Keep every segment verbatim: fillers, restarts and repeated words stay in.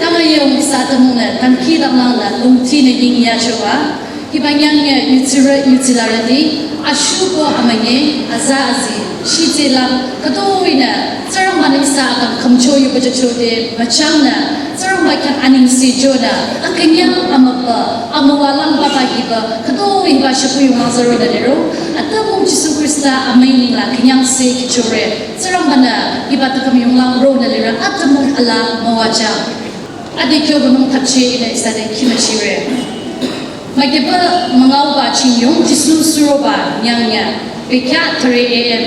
Tangayong ihsa atümungnü, tangki danglang la lungti nü ying yachoba. Hiba nyang ya yutsirü yutsilarüti, ashuko amanye, aza azi, shitse la, kato ina, Tsingrangba nü ihsa akang kamcho yubajacho de, machangnü, Tsingrangba khyang aningse jonü, akünyang amüpa, amüwa lang papa hiba, kato hiba shapu yung mangzaro nü lero, atümung Jisu Krista amüining la künyangse kichore, Tsingrangba nü hiba takam yung lang ro nü lera, atümung ala müwajang. Ade kyo bunung thapche ina ihsa de kimachire. Magiba mangauba chinyong Jisu suroba nyangnya, bekya three A M.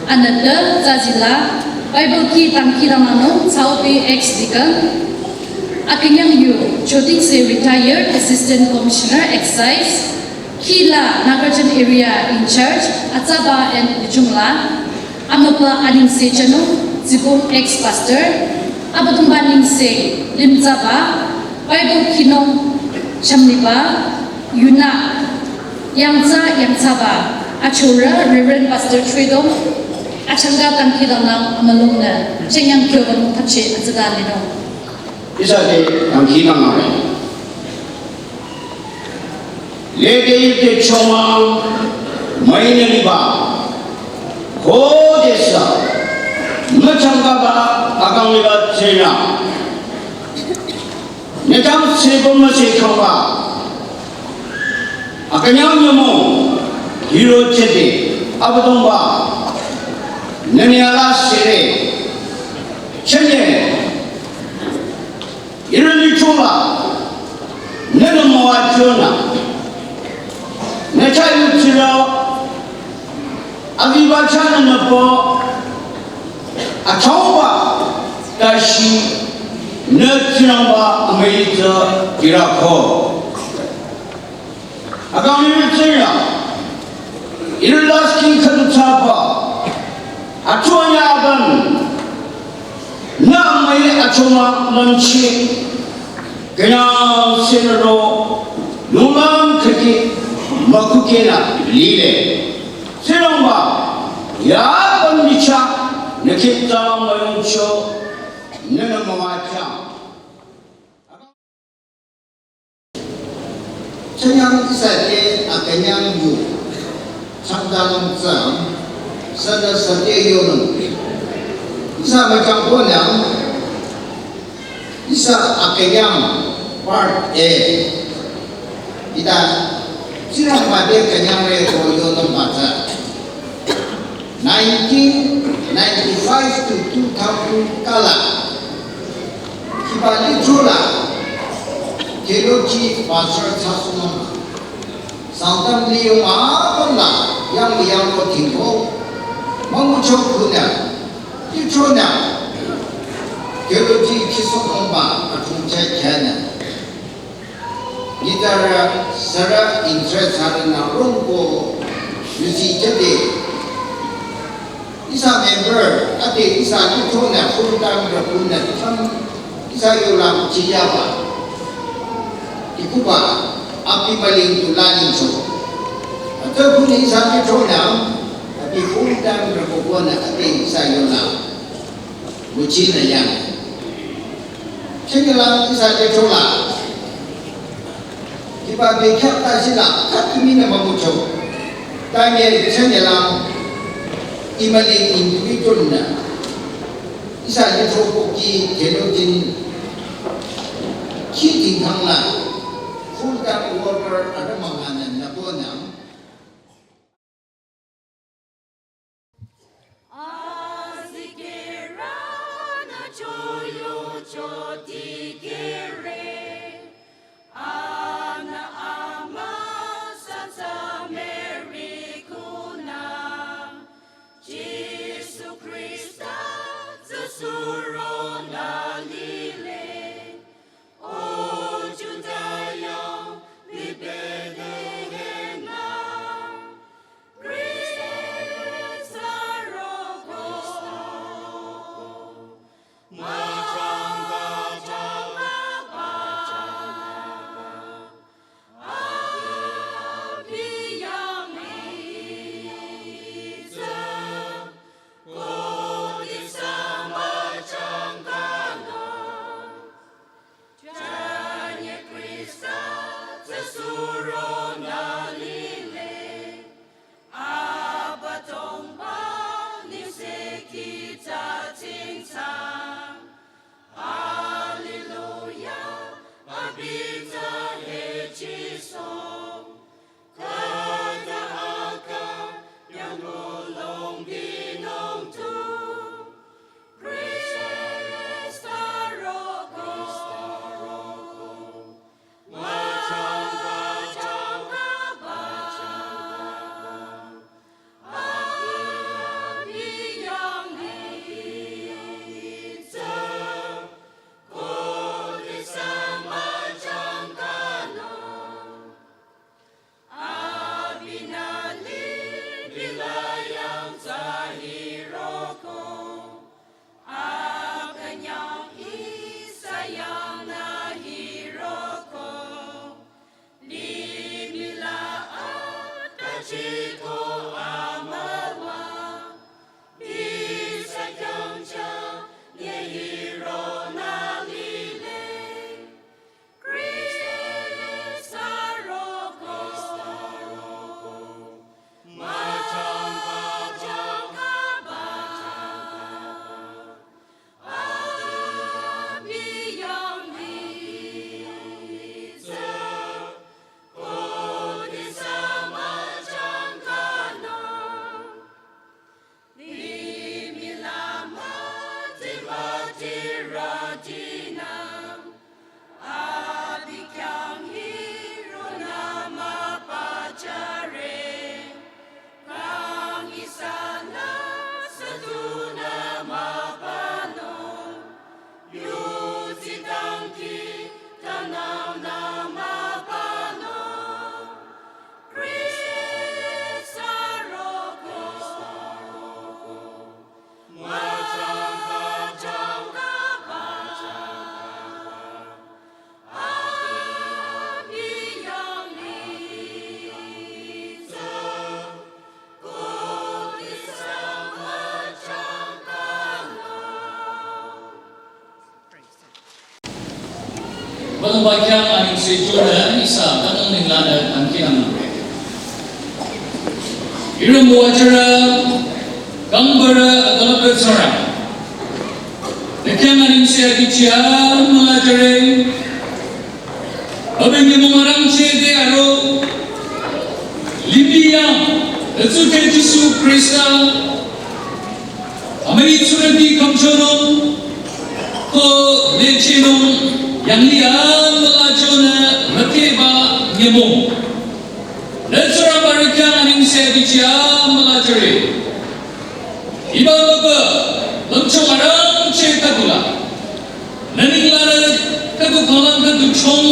Anata zazila, Bible ki tangki damanung, Chao P X Deacon. Akünyang yu, Chotingse retired Assistant Commissioner Excise. Kila Nagarjan area in charge, Atsaba and Lijungla. Amüpa aningse chanung, Zibung ex-pastor. Abüdongba ningse, Limtsaba. Bible kinung, Chamliba. Yuna, Yangtsa, Yangtsaba. Achora, Reverend Pastor Chwedong. Achanga tangki danglang, amülungnü. Chenyang kyo bang thapche, atsada linung. Ihsa de tangki danglang. Lede yute chomang, maine liba. Ko desa. Machangaba, akang liba tsena. Nechang sebo mase kangba. Akanyang nyamo, hiro chete, Abüdongba. Nene ala sere. Chene. Ihrü lichola, nene müwajona. Necha yutsiro, aviva chana nüpo, achaoba, tashi, nü Tsingrangba amüitsa kirako. Akang ihrü tsüya, ihrü lasking khüdu tsapa, achuanya aban, nü amai achoma lamchi, kena senro, nulam khati, makukena lile. Tsingrangba, ya ban micha, nü kitsa mayongcho, nü nü mawacha. Chanyang ihsa te akünyang yu, changdang tsang, sana sate yonung. Ihsa machang konyang, ihsa akünyang part A. Ita, sirang mate künyang re ko yonung mata. Nineteen ninety-five to two thousand kala, hiba lithro la, theology pastor thsasunung, Sangtam liyong apüm la, yang yang ko tingko, mamucho kuna, lithro na, theology kisunung ba, atung chai chai na. Nitara sara interest sara na rongko yusi chate. Ihsa member ate ihsa lithro na full time ra kuna tam ihsa yola chiyaba. Ikuba api maling tu laling so. Ate kuna ihsa lithro na api full time ra kuna ate ihsa yola. Muchina yang. Chengelang ihsa lithro la. Kiba bekyak ta sila, kat kimina mamucho. Tanye chengelang, imali individual na. Ihsa lithro koki theologian. Ki tingkang la. Full time worker ada mangana na bonang. Azikirana choyo chotikere, ana ama satsa merikuna, Jisu Krista tsusurona lile. O Judea, ni Bethlehem, Surona lile, Abüdongba nengsekhi tsa tsingtsang. Hallelujah, abi tsa hechiso. Khüta aka yang bulong binong tu. Krista roko. Akünyang ihsa yang nü hiroko, limih la atbachiko amüwa, ihsa khyang chah nye hironü lile. Limih la müti müti rütinü, abi khyang hironü müpachare. Kang ihsanü sütunü müpanung, yudsi dangkhidangnangnü müpanung. Abüdongba khyang anengse chonü ihsa kangnung ninglanü dangkhidangnang. Ihrü müwajürü, kangbürü, akülüpü Tsingrang. Nü khyang anengse adichi amüla jüre. Abi nyümong arangcheh de aro. Limih yang, hütsüte Jisu Khrista. Amüi tsurüti khümchonung, ko lechenung, yanglih amüla chonü rükeba nyümong. Nü Tsingrangba rü khyang anengse adichi amüla jüre. Hiba mübü, lümchung arangcheh khüdula. Nü ninglanü khüdu khanglang khüdu chong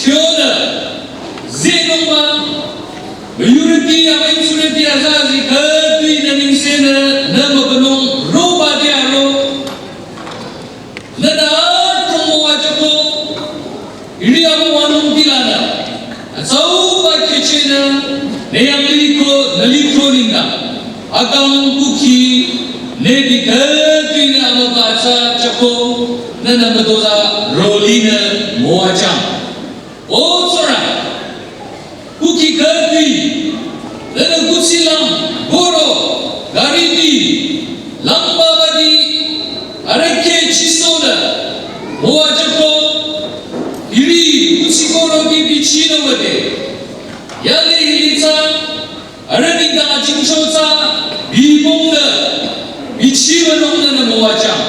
chonü, zenungba, müyurüti, amüi tsurüti, aza azi khüdui nü nengsenü, nü mübünung roba de aro. Nü nü atümung müwajüko, hiri amüwanung dilanü. Atsauba khehchehnü, nü yanglih ko, nü lithro nengdang. Akang kukhi, nü dikehdinü amüba atsa chako, nü nü müdoza rolinü müwajang. O Tsingrang, kukhi khüdui, nü nü kuthsi lang, boro, gariti, langbabati, arüh kheh chisonü, müwajüko, hiri, kuthsi boroki bichinü wüde, yale hilitsa, arüh nengdang achingcho tsü, bibongnü, bichiwünungnü nü müwajang.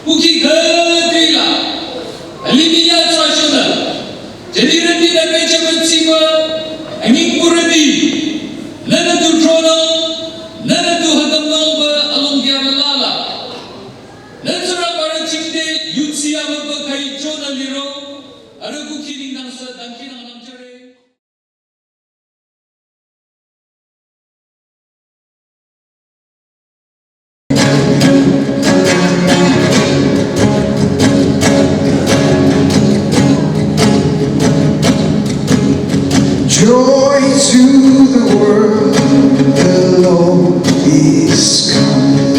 Kukhi khüdui la, alimih ya tsü shonü, jünirüti nü pehjüba tsingba, anyingkurüti, nü nü tu tronung, nü nü tu hadamnungba alongdi amüla la. Nü Tsingrangba rü chingde yudsi amübü khaichonü liro, arüh kukhi nengdang sü dangkhidangnang jüre. Joy to the world, the Lord is come.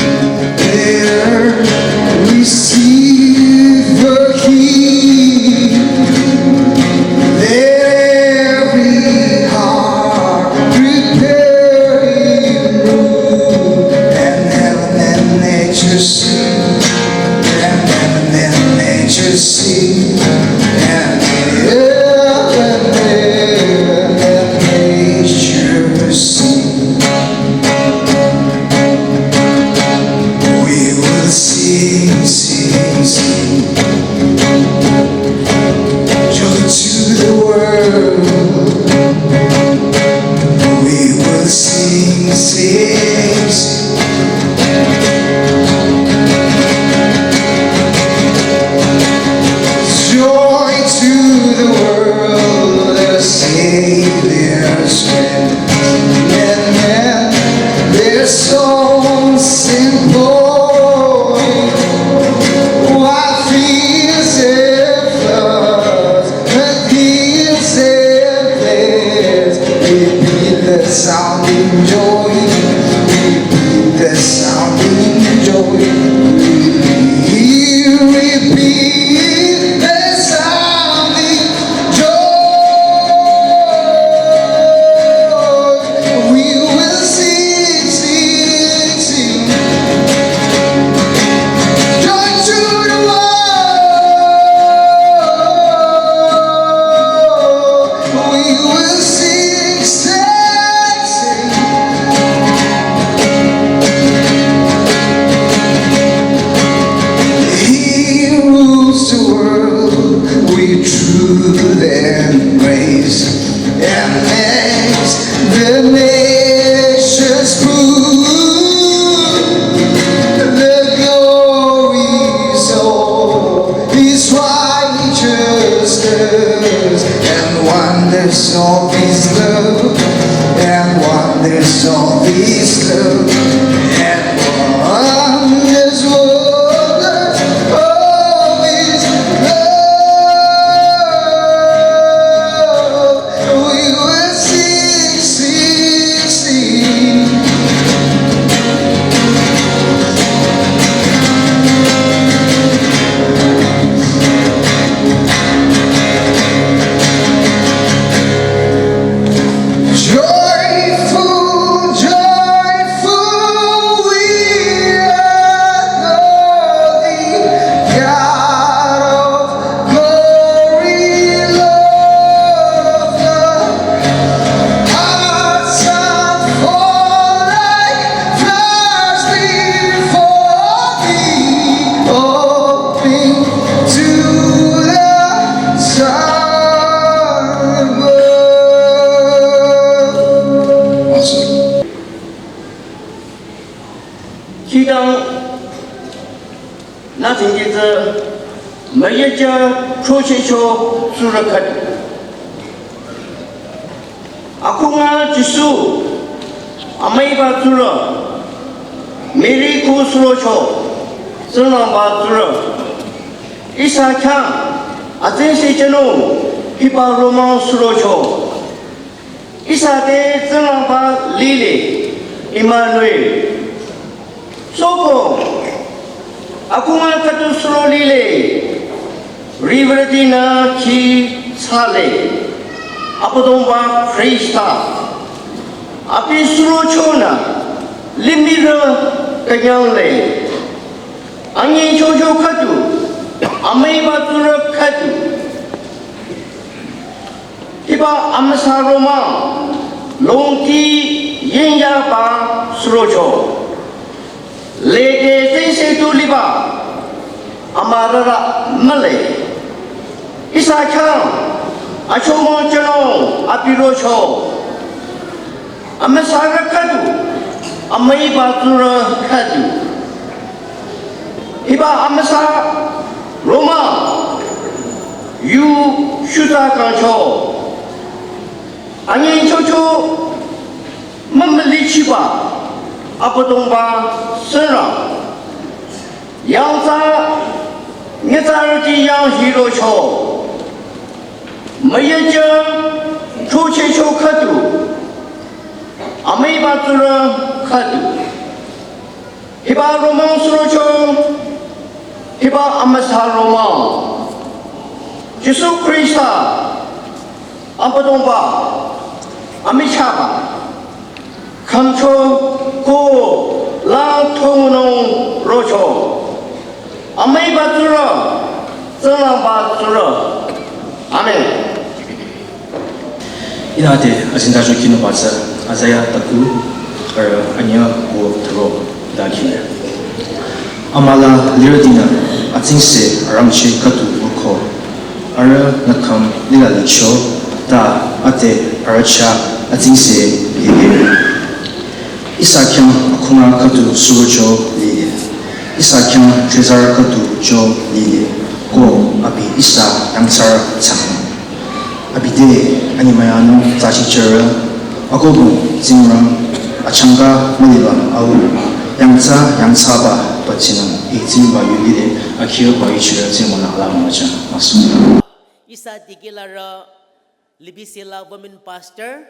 There, receive the King. There And wonders of his love, and wonders of his love, and wonders, wonders of his love. We will sing, sing, sing. Joyful, joyful, we are the God of glory, Lord. Awesome. Khidang nü thingkitsü müyejü chochecho tsurü khüdu. Akhunga Jisu amüiba tsurü, Mary khu surocho, Tsingrangba tsurü. Ihsa khyang atsingse jünung hiba romang surocho. Ihsa te Tsingrangba lile, Emmanuel. Soko, akhunga khüdu suro lile, riwürütinü khi thsale, Abüdongba Khrista. Abi surochonü limih rü künyangle. Anyengchocho khüdu, amüiba tsurü khüdu. Hiba amüsa romang longti yingyaba surocho. Lede tsingse tu liba amürara mühle. Ihsa khyang achomang jünung abi rocho. Amüsarü khüdu, amüiba tsurü khüdu. Hiba amüsa romang yu shuta kangcho. Anyengchocho mümülichiba Abüdongba Tsingrang. Yangthsa nyitsarüti yang hirocho. Müyejü chochecho khüdu. Amüiba tsurü khüdu. Hiba romang surocho, hiba amüsa romang. Jisu Khrista, Abüdongba, amichahba, khümcho ko lang thongnung rocho. Amüiba tsurü, Tsingrangba tsurü. Amen. Ihnü ade azindacho khinungba tsü Isaiah taku arüh anyüh ko thüro hita khinung. Amüla lirütinü atsingse arangcheh khüdu mükho. Arüh nü khüm lila licho ta ade arüh chah atsingse lile. Ihsa khyang akhunga khüdu surocho lile. Ihsa khyang trezarü khüdu cho lile. Ko abi ihsa yangthsarü thsanung. Abi te anyemüyangnung tsachichürü, akohbong Tsingrang achangka müliba au, yangthsa yangthsaba bachinung, i Tsingrangba yu lile, akhirba yuchirü Tsingrangba nü ala müchang masu. Ihsa dikelarü Libisela women pastor,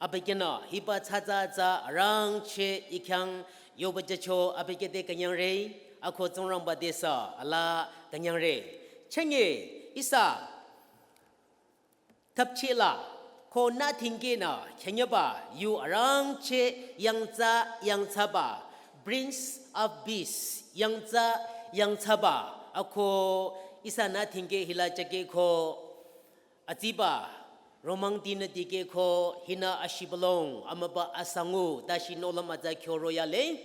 abükyünü hiba tsatsa tsü arangcheh I khyang yoba jücho abükyü te künyangre, ako Tsingrangba te sü ala künyangre. Chünye ihsa thapchila ko nü thingkenü khyünyüba yu arangcheh yangthsa yangthsaba, Prince of Peace, yangthsa yangthsaba, ako ihsa nü thingke hila jüke ko atsiba romang tinü dikeh ko hinü ashibülung amüba asangu tashi nohlüm atsa khyoro yale.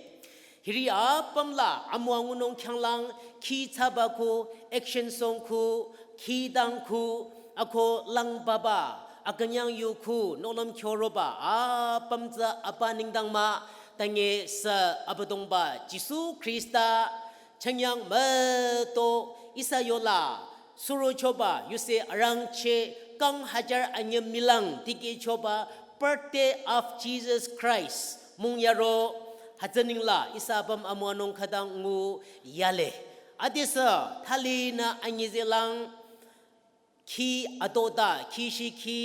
Hiri apüm la amüwa ngunung khyanglang khi thsaba ko, action song ko, khidang ko, ako langbaba akünyang yu ko nohlüm khyoroba apüm tsü apa nengdang mah, tanye sü Abüdongba Jisu Khrista chünyang müto ihsa yola surochoba yuse arangcheh kang hajar anyüm milang tikehchoba Birthday of Jesus Christ mung yaro, hütsü nengla ihsa apüm amüwanung khütang ngu yale. Adesü thalinü anyizelang khi adota khi shikhi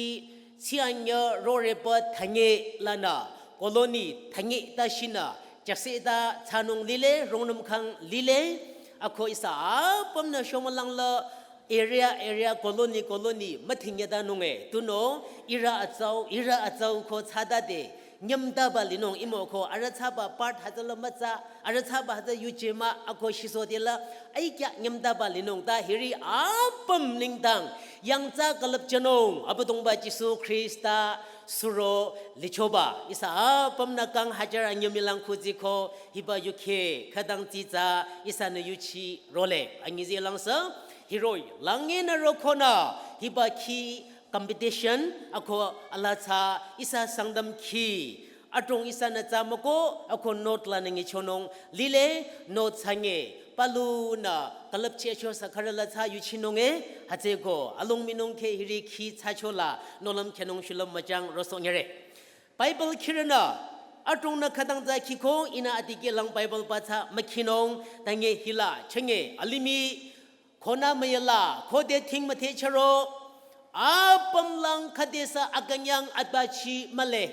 sianyü roreba thanye lanü colony thanye ta shinü jakse ta thsanung lile, rungnüm khang lile. Ako ihsa apümnü shomülang la area area, colony colony müthingyatanung e. Tunüo ihrü atsau, ihrü atsau ko thsatade nyümtaba linung, imo ko arüh thsaba part hütsüla mütsa, arüh thsaba hütsü yuje mah, ako shiso dela aikya nyümtaba linung. Ta hiri apüm nengdang yangthsa külüpjünung Abüdongba Jisu Khrista suro lichoba. Ihsa apümnü kang hajar anyüm milang khütsü ko hiba yukheh khütang tsitsa ihsanü yuchirole. Anyizelang sü hiroh-i langenü rokonü hiba khi competition ako alaa thsa ihsa Sangtam khi adrong ihsanü thsa mükoh ako note lanü nyichonung lile. Note thsanye palunü külüpchehcho sü khürüla thsa yuchinung e. Hütsüeko alung minung kheh hiri khi thsachola nohlüm khyünung shulüm müchang rosohnyüre. Bible khirünü adrongnü khütang thsa khiko ihnü adikehlang Bible ba thsa mükhinung. Tanye hila chünye alimih konü müyala khode thing müthehcharo apümlang khüdesü akünyang atbachi mühle.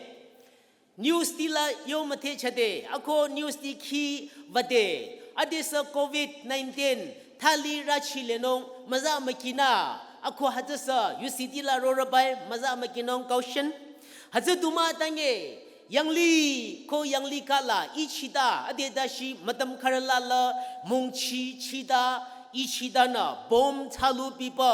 News tila yo müthehchade ako news ti khi wüde. Adesü covid nineteen thali rachi lenung müza mükinü ako hütsüsü yusi tila rorübai müza mükinung caution. Hütsü du mah tanye yangli ko yangli kala ichita ade dashi mütüm khürüla la mungchi chita ichitanü bomb thsalu pipü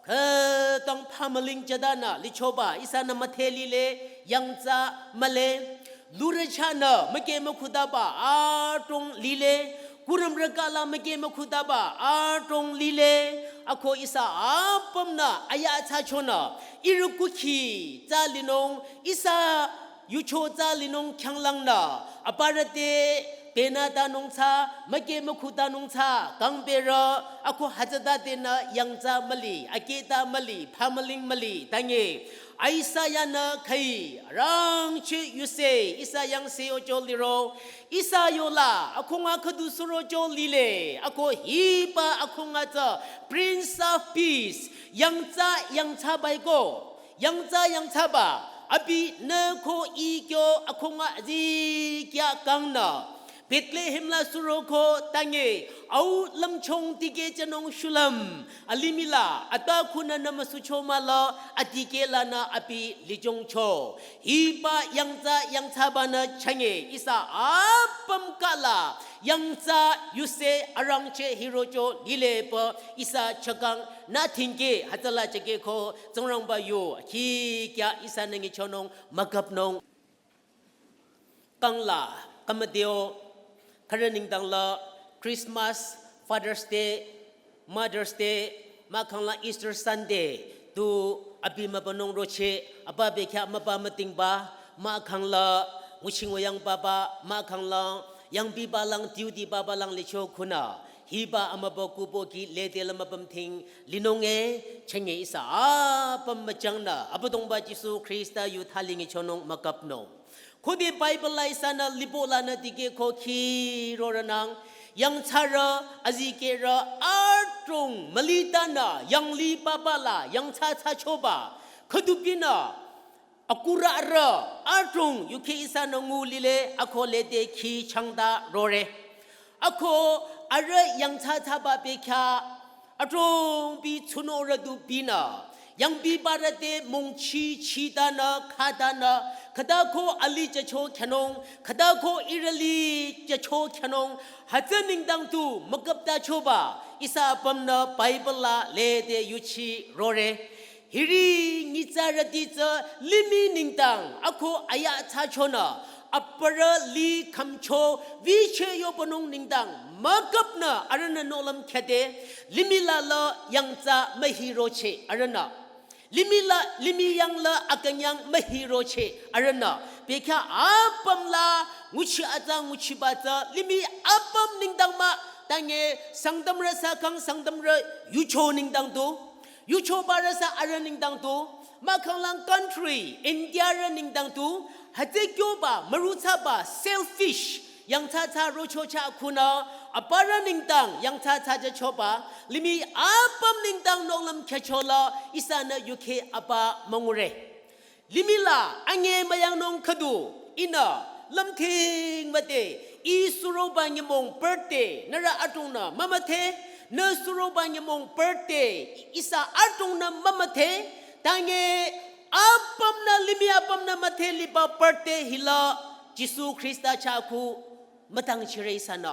khütang phamüling jütanü lichoba ihsanü müdhe lile, yangthsa mühle. Lurü chahnü mükeh mükhutaba adrong lile, kurümrü kala mükeh mükhutaba adrong lile. Ako ihsa apümnü aya thsachonü ihrü kukhi thsa linung, ihsa yucho thsa linung khyanglangnü aparü te benü tanung thsa, mükeh mükhutanung thsa kangberü, ako hütsütadenü yangthsa müli, akehta müli, phamüling müli. Tanye Isaiah-nü khüi arangcheh yuse ihsa yangse yocho liro, ihsa yola akhunga khüdu surocho lile, ako hiba akhunga tsü Prince of Peace, yangthsa yangthsaba-i ko, yangthsa yangthsaba, abinü ko ikyo akhunga azikyah kangnü Bethlehem la suroko tanye, au lümchung tikehjünung shulüm alimih la atbakhunü nümüsucho mahla adikeh lanü abi lijongcho. Hiba yangthsa yangthsabanü chünye ihsa apüm kala yangthsa yuse arangcheh hirocho lile pü ihsa chakang nü thingkeh hütsüla chakehko Tsingrangba yu akhikyah ihsanü nyichonung mükapnung. Kangla, kamadeo, khürü nengdang la Christmas, Father's Day, Mother's Day, mahkhang la Easter Sunday tu abi mübünung rocheh, apa bekhyah mübü mütingba, mahkhang la nguching wüyang papa, mahkhang la yangbibalang duty papalang licho khunü, hiba amübükuh pohki lede la mübümdhing linung e. Chünye ihsa apüm müchangnü Abüdongba Jisu Khrista yu thali nyichonung mükapnung. Khode Bible la ihsanü lipoh lanü dikehko khirorünang, yangthsarü, azikehrü adrong mülitanü yangli papa la yangthsa thsachoba khüdupinü akurü arüh adrong yukheh ihsanü ngu lile, ako lede khi changta rore. Ako arüh yangthsa thsaba bekhyah adrong bi tsunorü du binü yangbibarü te mungchi chitanü khatanü, khütako alih jücho khyünung, khütako ihrü lih jücho khyünung, hütsü nengdang tu mükaptachoba ihsa apümnü Bible la lede yuchirore. Hiri nyitsarüti tsü limih nengdang ako aya thsachonü aparü lih khümcho vicheh yobünung nengdang mükapnü arühnü nohlüm khyade, limih la la yangthsa mühirocheh arühnü. Limih la, limih yang la akünyang mühirocheh arühnü. Bekhyah apüm la nguchi atsa nguchiba tsü limih apüm nengdang mah Tange Sangtamrü sü kang Sangtamrü yucho nengdang tu, yuchobarü sü arüh nengdang tu, mahkhang lang country Indiarü nengdang tu, hütsü kyoba müruthsaba selfish yangthsathsa rocho chah khunü, aparü nengdang yangthsathsa jüchoba, limih apüm nengdang nohlüm khyüchola ihsanü yukheh apa müngure. Limih la ange müyangnung khüdu ihnü lümthing müde, ih suroba nyümong birthday nührü adrongnü mümüdhe, nü suroba nyümong birthday ihsa adrongnü mümüdhe, tange apümnü limih apümnü müdhe liba birthday hila Jisu Khrista chah khu mütangchire ihsanü,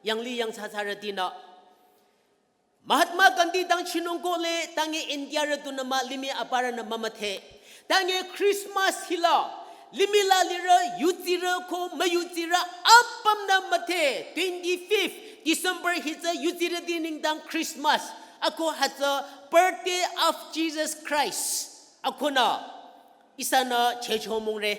yanglih yangthsathsarütinü. Mahatma Gandhi dangchinung kohle tange Indiarü tunü mah limih aparünü mümüdhe. Tange Christmas hila limih la lirü yudsirü ko müyudsirü apümnü müdhe twenty-fifth December hi tsü yudsirüti nengdang Christmas, ako hütsü birthday of Jesus Christ. Akonü ihsanü chehcho mongre.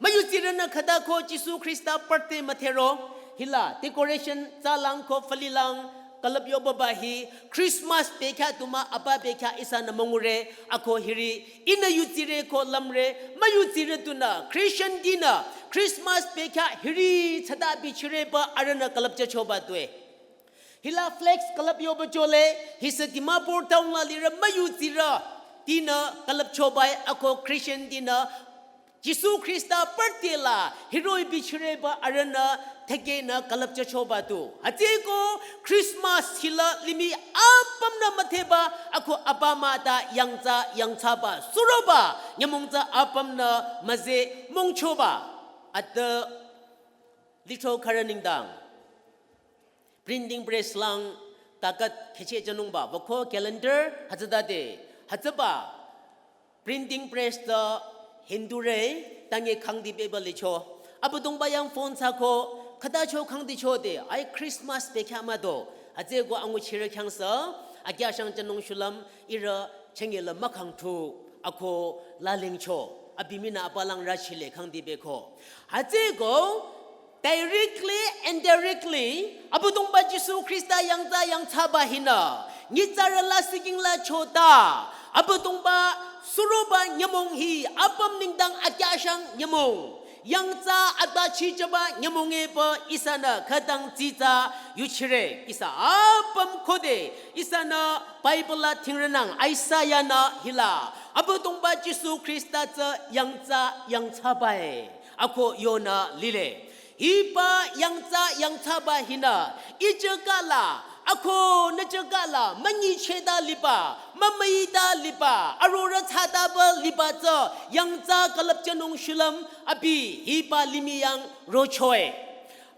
Müyudsirünü khüta ko Jisu Khrista birthday müdhero, hila decoration tsalang ko fülilang külüp yobaba hi Christmas bekhyah tu mah apa bekhyah ihsanü müngure, ako hiri ihnü yudsire ko lümre, müyudsirü tunü Christiantinü Christmas bekhyah hiri thsata bichireba arühnü külüp jüchoba tue. Hila flags külüp yoba chole, hi sü Dimapur town la lirü müyudsirütinü külüp chobae, ako Christiantinü Jisu Khrista birthday la hiroh-i bichireba arühnü thakenü külüp jüchoba tu. Hütsüeko Christmas hila limih apümnü müdheba, ako apa mah ta yangthsa yangthsaba suroba nyümong tsü apümnü müzeh mongchoba. Ata lithro khürü nengdang printing press lang takat khehcheh jünungba, wüko calendar hütsütade, hütsüba printing press tsü Hindure tange khangdi beba licho. Abüdongba yang phone thsako, khütacho khangdichode, ai Christmas bekhyah mah do. Hütsüeko anguchirü khyang sü akyahshang jünung shulüm ihrü chengela mükhang thu, ako lalingcho. Abi minü apalang rüchile khangdi beko. Hütsüeko directly, indirectly, Abüdongba Jisu Khrista yangthsa yangthsaba hinü nyitsarü lasih king la chota, Abüdongba suroba nyümong hi apüm nengdang akyahshang nyümong, yangthsa atbachi jüba nyümong epü ihsanü khütang tsitsa yuchire. Ihsa apüm khode ihsanü Bible la thingrünang Isaiah-nü hila Abüdongba Jisu Khrista tsü yangthsa yangthsabae, ako yonü lile. Hiba yangthsa yangthsaba hinü ijüka la, ako nüjüka la münyichehta liba, mümüita liba, arorüh thsataba liba tsü yangthsa külüp jünung shulüm abi hiba limih yang rochoe.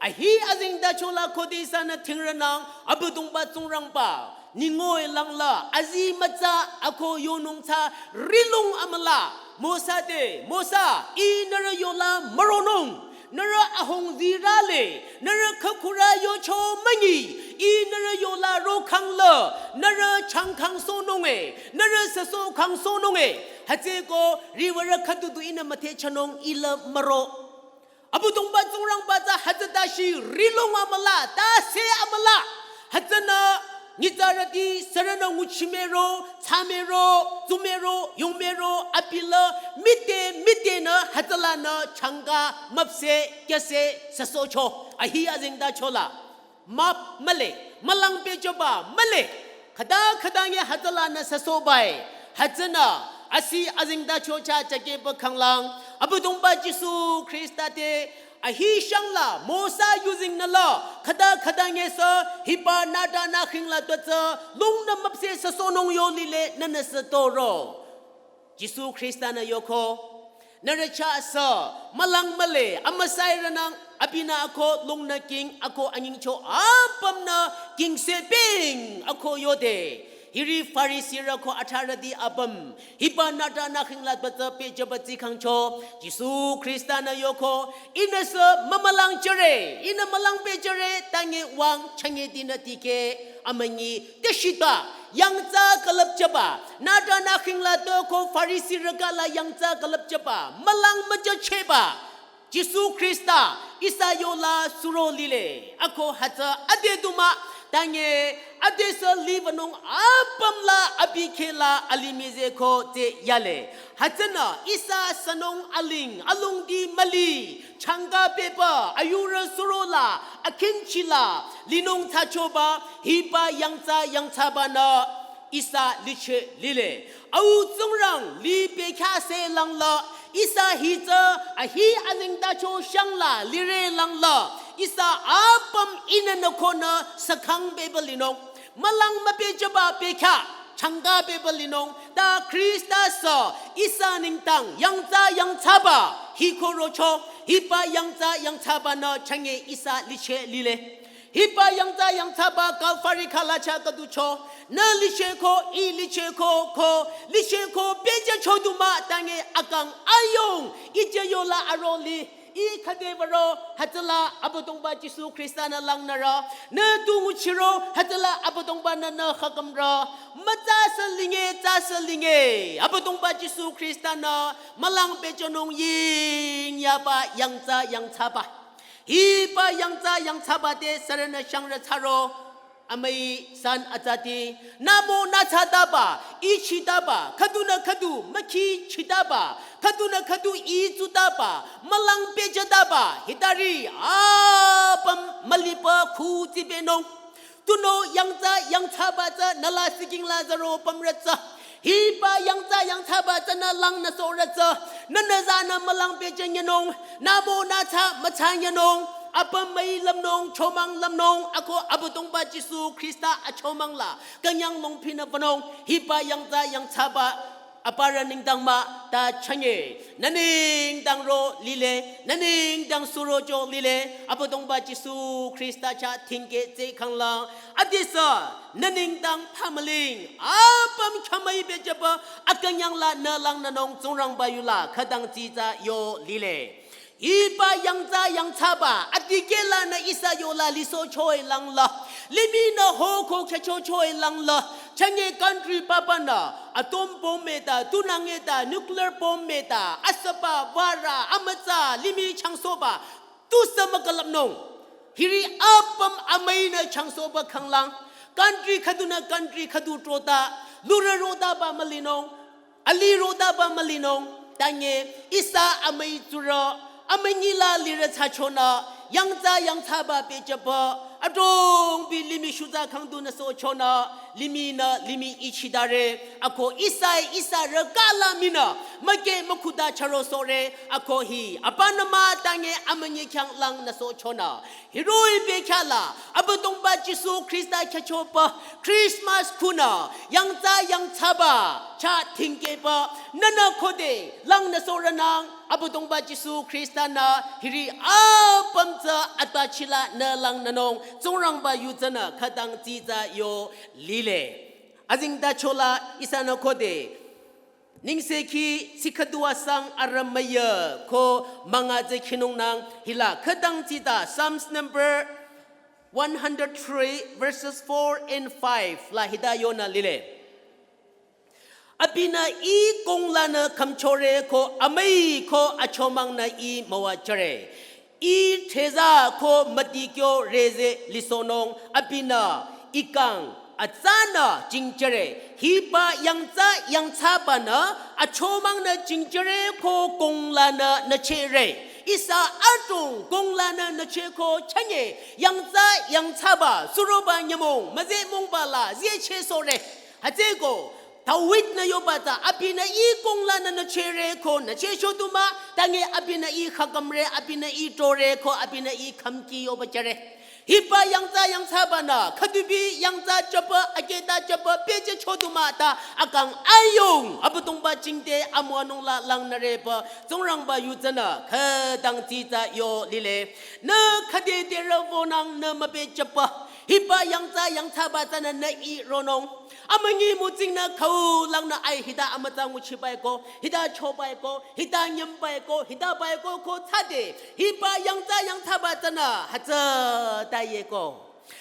Ahi azengtacho la khode ihsanü thingrünang Abüdongba Tsingrangba ningoe langla azi mütsa ako yonung tsü rihlong amüla Mosa te, Mosa, ih nührü yola müronung, nührü ahung zirale, nührü khükhurü yocho münyi, ih nührü yola rokhangla, nührü changkhangsohnunge, nührü süsohkhangsohnunge. Hütsüeko riwürü khüdu du ihnü müthehchonung ila müro. Abüdongba Tsingrangba tsü hütsüta shi rihlong amüla, tase amüla. Hütsünü nyitsarüti sürünü nguchimero, tsamero, tsumero, yongmero, abila, mite, mitenü, hütsülanü, changka, müpseh, kyüseh, süsohcho. Ahi azengtacho la. Map mühle, mülang pehchoba mühle. Khüta khüta nge hütsülanü süsohbae. Hütsünü, asi azengtacho chah chakeba khanglang, Abüdongba Jisu Khrista te, ahi shangla, Mosa yuzengnü la, khüta khüta nge sü, hiba nüta nükhingla tutsü, lungnü müpseh süsohnung yo lile nünü sütoro. Jisu Khrista-nü yoko, nührü chah sü mülang mühle, amüsa ihrünang, abinü ako lungnü king, ako anyingcho apümnü kingseping, ako yode. Hiri Farisirü ko atharüti apüm, hiba nüta nükhingla tutsü pehjüba tsikhangcho, Jisu Khrista-nü yoko, ihnü sü mümülang jüre, ihnü mülang pehjüre, tange wüng chünye dinü tikeh, amünyi, teshita, yangthsa külüpjüba, nüta nükhingla tu ko Farisirü kala yangthsa külüpjüba, mülang müjüchehba. Jisu Khrista, ihsa yola suro lile, ako hütsü ade du mah, Tange, adesü liwünung apüm la abi kheh la alimih zeh ko tsü yale. Hütsünü ihsa sünung aling, alongdi müli, changka pehba, ayurü suro la, akhingchi la, linung thsachoba, hiba yangtsa yangthsabanü ihsa liche lile. Au Tsingrang li bekhyah se langla, ihsa hi tsü ahi alingdacho shangla lire langla, ihsa apüm ihnü nü konü sükang beba linung. Mülang müpehjüba bekhyah, changka beba linung, ta Khrista sü ihsa nengdang yangtsa yangthsaba, hi ko rocho, hiba yangtsa yangthsabanü change ihsa liche lile. Hiba yangtsa yangthsaba Kalvari khala chah khüducho, nü liche ko, ih liche ko, ko, liche ko, pehjücho du mah tange akang ayung, ije yola aroli, ih khüde würo, hütsüla Abüdongba Jisu Khrista nü langnürü, nü tu nguchiro, hütsüla Abüdongba nü nü khakümrü, mütsa sü linge, tsa sü linge, Abüdongba Jisu Khrista nü, mülang pehjünung ying yaba yangtsa yangthsaba. Hiba yangtsa yangthsaba te sürünü shangrü thsaro, amüi san atsati, nümo nü thsataba, ichitaba, khüdunü khüdu, mükhichitaba, khüdunü khüdu itsutaba, mülang pehjütaba, hitari, apüm müliba khu tsibenung. Tunüo yangtsa yangthsaba tsü nü la siking la zaro pümrü tsü. Hiba yangtsa yangthsaba tsünü langnüsohrü tsü. Nünü zanü mülang pehjünyenung. Nümo nü thsa müthsanyenung. Apüm müi lümnung, chomang lümnung. Ako Abüdongba Jisu Khrista achomang la. Künyang longphinü wünung. Hiba yangtsa yangthsaba aparü nengdang mah ta chanye, nü nengdang ro lile, nü nengdang surocho lile, Abüdongba Jisu Khrista chah thingkeh tsü khanglang, adesü, nü nengdang phamüling, apüm khamai bejüba, akünyang la nü langnünung Tsingrangba yula, khütang tsitsa yo lile. Hiba yangtsa yangthsaba, adikehlanü ihsa yola lisohcho-i langla. Limihnü hoko khyüchocho-i langla. Chanye country papanü, atom bomb meta, tunang eta, nuclear bomb meta, asüba, wara, amütsa, limih changsohba, tusü mükülüpnung. Hiri apüm amüinü changsohba khanglang. Country khüdunü country khüdu trota, lurü rotaba mülinung. Ali rotaba mülinung, tange, ihsa amüi tsurü, amünyi la lirü thsachonü, yangtsa yangthsaba pehjüba, adrong bi limih shutsa khangdunü sohchonü, limihnü limih ichidare, ako ihsa ihsa rü kala minü, müke mükhuda charo sohre, ako hi, apanü mah tange amünyi khyang langnü sohchonü. Hiroh-i bekhyah la, Abüdongba Jisu Khrista khyüchoba, Christmas khunü, yangtsa yangthsaba, chah thingkehba, nünü khode, langnüsohrünang, Abüdongba Jisu Khristanü, hiri apüm tsü atbachila nü langnünung, Tsingrangba yu tsünü, khütang tsitsa yo lile. Azingdachola, ihsanü khode, Nengsekhi sikhüdu asang arümüya ko münga tsü khinungnang hila khütang tsita Psalms number one hundred three verses four and five la hita yonü lile. Abinü ih konglanü khümchore ko amüi ko achomangnü ih müwajüre. Ih theza ko mütikyo rezeh lisohnung abinü ih kang atsanü jingchore. Hiba yangtsa yangthsabanü achomangnü jingchore ko konglanü nüchehre. Ihsa adrong konglanü nücheh ko chanye yangtsa yangthsaba suroba nyümong müzehmongba la zehchehsohre. Hütsüeko David-nü yoba tsü abinü ih konglanü nüchehre ko nüchehcho du mah, tange abinü ih khakümre, abinü ih tore ko abinü ih khümki yoba jüre. Hiba yangtsa yangthsabanü, khüdubi yangtsa jüba, akehta jüba, pehjücho du mah ta, akang ayung, Abüdongba jingte amüwanung la langnüreba, Tsingrangba yu tsünü, khütang tsitsa yo lile. Nü khüde terü wünang nü müpehjüba, hiba yangtsa yangthsaba tsünü nü ih ronung. Amünyi mütsingnü khüu langnü ai hita amütsa nguchibai ko, hita chobai ko, hita nyümbai ko, hita bai ko ko tsüde, hiba yangtsa yangthsaba tsünü hütsüta ye ko.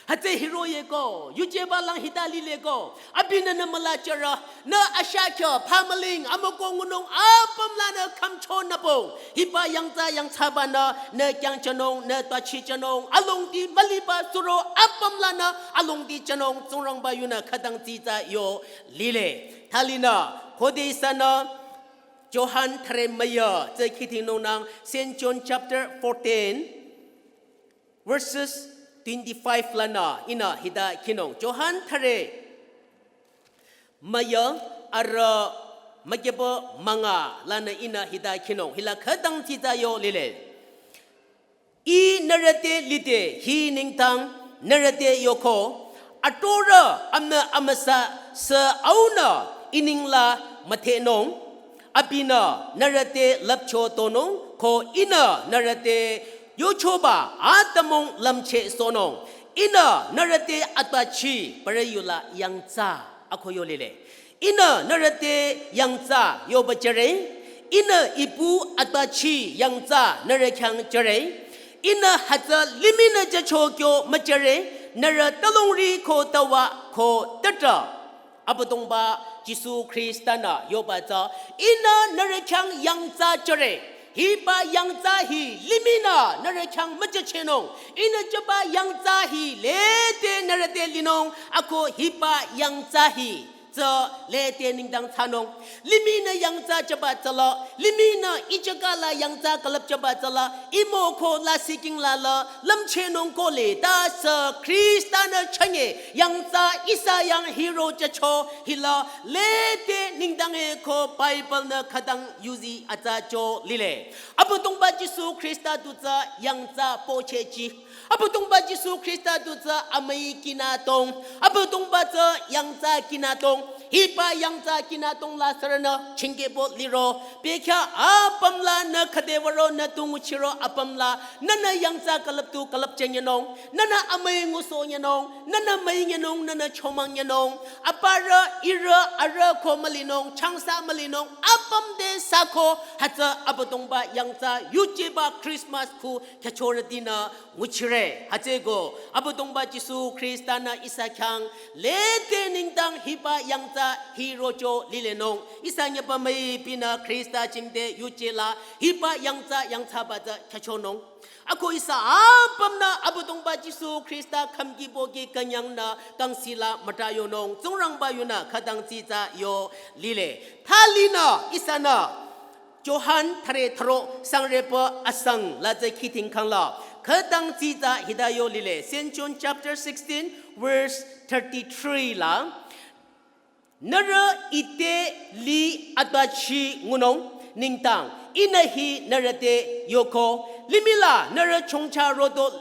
Hütsü hiroyeko, yujeba lang hita lileko, abinü nü müla chara, nü ashakyo, pamaling, amoko ngunung, apüm lanü kamcho nüpong, hiba yangtsa yangtsaba nü, nü kyang chanung, nü twachi chanung, alongdi maliba suro, apüm lanü, alongdi chanung, Tsingrangba yunü khütang tsitsa yo, lile. Thalinü, khode ihsanü, Johan thare müya, tsü khidingnungnang, Saint John chapter fourteen, verses twenty-five lanü ihnü hita khinung. Johan thare müya arüh mükyüba münga lanü ihnü hita khinung. Hila khütang tsitsa yo lile. Ih nührü te lide hi nengdang nührü te yoko, atorü amünü amüsa sü aunü ih nengla müdhenung, abinü nührü te lüpcho tonung ko ihnü nührü te yochoba atümung lümchehsohnung, ihnü nührü te atbachi parü yula yangtsa ako yo lile. Ihnü nührü te yangtsa yoba jüre, ihnü ipu atbachi yangtsa nührü khyang jüre, ihnü hütsü limihnü jücho kyo müjüre, nührü talongri ko tawa ko tütrah. Abüdongba Jisu Khrista-nü yoba tsü, ihnü nührü khyang yangtsa jüre. Hiba yangtsa hi limihnü nührü khyang müjüchehnung. Ihnü jüba yangtsa hi lede nührü te linung. Ako hiba yangtsa hi tsü lede nengdang thsanung. Limihnü yangtsa jüba tsüla, limihnü ijaka la yangtsa külüp jüba tsüla, imo ko lasih king la la, lümchehnung ko le, ta sü Khrista-nü chünye, yangtsa ihsa yang hiro jücho, hila, lede nengdang e ko Bible-nü khütang yuzi atsa cho lile. Abüdongba Jisu Khrista tu tsü yangtsa pochehchi. Abüdongba Jisu Khrista tu tsü amüi kinatong. Abüdongba tsü yangtsa kinatong. Hiba yangtsa kinatong la sürünü chingkehbo liro. Bekhyah apüm lanü khüde würo nü tu nguchiro apüm la. Nünü yangtsa külüp tu külüp jünyenung. Nünü amüi ngusohnyenung. Nünü müinyenung. Nünü chomangyenung. Aparü, ihrü, arüh ko mülinung. Changsa mülinung. Apüm te sako. Hütsü Abüdongba yangtsa yujeba Christmas khu khyachorütinü nguchire. Hütsüko, Abüdongba Jisu Khrista-nü ihsa khyang, lede nengdang hiba yangtsa hirocho lilenung. Ihsa nyüpa müipinü Khrista jingte yuje la, hiba yangtsa yangthsaba tsü khyachonung. Ako ihsa apümnü Abüdongba Jisu Khrista khümkibo ki künyangnü kangsi la müta yonung. Tsingrangba yunü khütang tsitsa yo lile. Thalinü ihsanü Johan thare thüro sangrepü asang la tsü khiding khangla. Khütang tsitsa hita yo lile. Saint John chapter sixteen, verse thirty-three la. Nührü ite li atbachi ngunung nengdang. Ihnü hi nührü te yoko. Limih la nührü chongcha rodo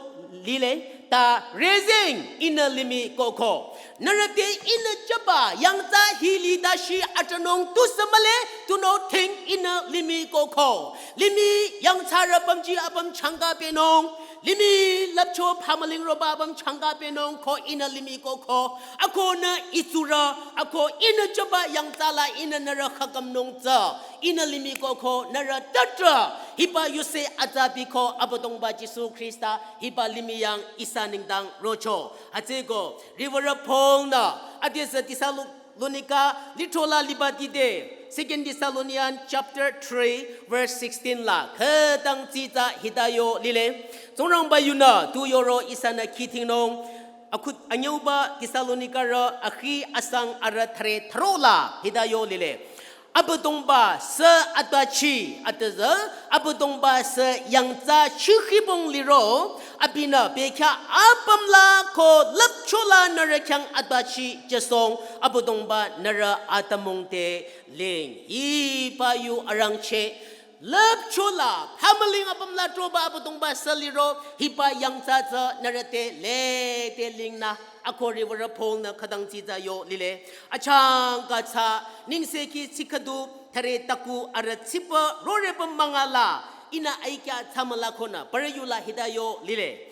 lile. Ta rezeng ihnü limih kohko. Nührü te ihnü jüba yangtsa hi litashi atranung tusü mühle, tunüo ting ihnü limih kohko. Limih yangthsarü pümji apüm changkapehnung. Limih lüpcho pamaling roba apüm changkapehnung ko ihnü limih kohko. Ako nü itsurü, ako ihnü jüba yangtsa la ihnü nührü khakümnung tsü. Ihnü limih kohko, nührü tütrah. Hiba yuse atsa biko Abüdongba Jisu Khrista. Hiba limih yang ihsa nengdang rocho. Hütsüko, riwürü Paul-nü, adesü Thessalo-, lonika, lithro la liba tide, Second Thessalonians chapter three, verse sixteen la, khütang tsitsa hita yo lile. Tsingrangba yunü, tu yoro ihsanü khidingnung, akhut anyüba Thessalonikarü, akhi asang arüh thare thüro la, hita yo lile. Abüdongba sü atbachi, atüzü, Abüdongba sü yangtsa chihibong liro, abinü bekhyah apüm la ko lüpcho la nührü khyang atbachi jüsohng, Abüdongba nührü atümung te ling. Hiba yu arangcheh, lüpcho la, pamaling apüm la troba Abüdongba sü liro, hiba yangtsa tsü nührü te lede lingnü. Ako riwürü Paul-nü khütang tsitsa yo lile. Achangka tsü, nengsekhi tsi khüdu, thare taku arüh tsipü rorepü münga la, ihnü aikya tsü mülakhonü, parü yu la hita yo lile.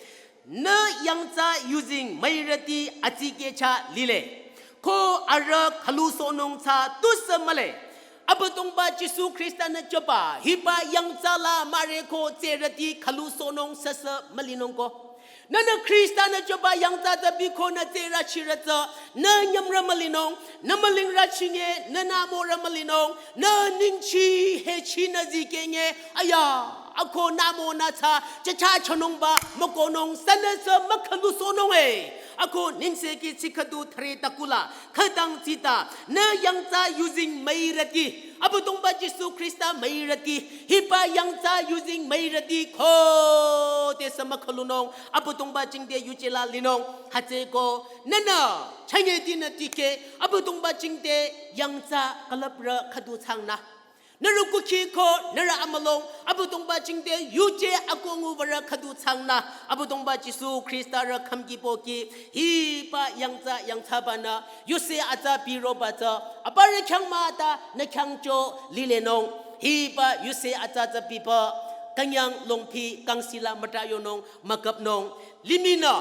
Nü yangtsa yuzeng müirüti atsikecha lile. Ko arüh khülusohnung tsü tusü mühle. Abüdongba Jisu Khrista-nü jüba, hiba yangtsa la müre ko tsürüti khülusohnung süsü mülinung ko. Nühnü Khrista-nü choba yangtsa tsü biko nü tsürü chirü tsü, nü nyümrü mülinung, nü mülingrü chinge, nü nümorü mülinung, nü ningchi hechi nü zikenge, aya, ako nümo nü tsü, chacha chonungba, mükonung, sünüsü mükhalusohnung e. Ako ningse ki tsi khüdu thre takula, khütang tsita, nü yangtsa yuzeng müirüti, Abüdongba Jisu Khrista müirüti, hiba yangtsa yuzeng müirüti, khodesü mükhalunung, Abüdongba jingte yuje la linung, hütsüeko, nühnü, chanyedi nü tikeh, Abüdongba jingte yangtsa külüprü khüdu thsangnü. Nührü kukhi ko, nührü amülung, Abüdongba jingte yuje akongu würü khüdu thsangnü, Abüdongba Jisu Khrista rü khümki pohki, hiba yangtsa yangthsabanü, yuse atsa biroba tsü, aparü khyang mah ta, nü khyang cho lilenung, hiba yuse atsa tsü biba, künyang longpi, kangsila müta yonung, müküpnung, limihnü,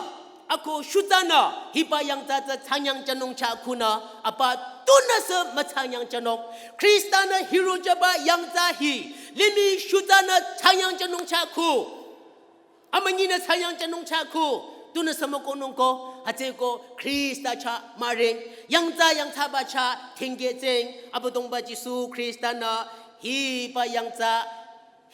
ako shutsanü, hiba yangtsa tsü thsanyang jünung chah khunü, apa tunüsü müthsanyang jünung. Khrista-nü hirochoba yangtsa hi, limih shutsanü thsanyang jünung chah khu. Amünyinü thsanyang jünung chah khu. Tunüsü mükonung ko, hütsüeko Khrista chah müreng. Yangtsa yangthsaba chah thingkeh tseng. Abüdongba Jisu Khrista-nü hiba yangtsa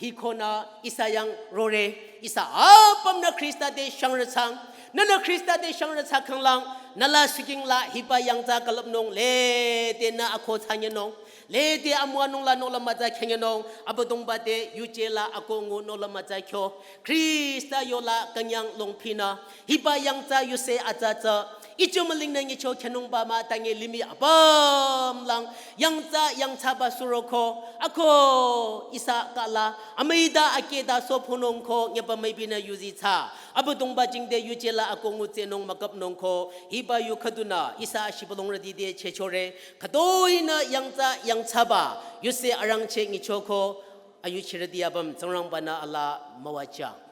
hi khonü ihsa yang rore, ihsa apümnü Khrista te shangrü thsang, nühnü Khrista te shangrü thsakhanglang, nü la siking la hiba yangtsa külüpnung lede nü ako thsanyenung, lede amüwanung la nohlüm mütsa khenyenung, Abüdongba te yuje la akongu nohlüm mütsa kyo, Khrista yola künyang longpinü, hiba yangtsa yuse atsa tsü, icho mülingnü nyicho khenungba mah tange limih apüm lang, yangtsa yangthsaba suroko, ako ihsa kala, amüida akeda sophonung ko, nyüpa müibinü yuzi tsü, Abüdongba jingte yuje la akongu tsehnung müküpnung ko, hiba yu khüdunü, ihsa shibülungrüti te chechore, khütoinü yangtsa yangthsaba, yuse arangcheh nyicho ko, ayuchirüti apüm, Tsingrangba-nü alaa müwajüng.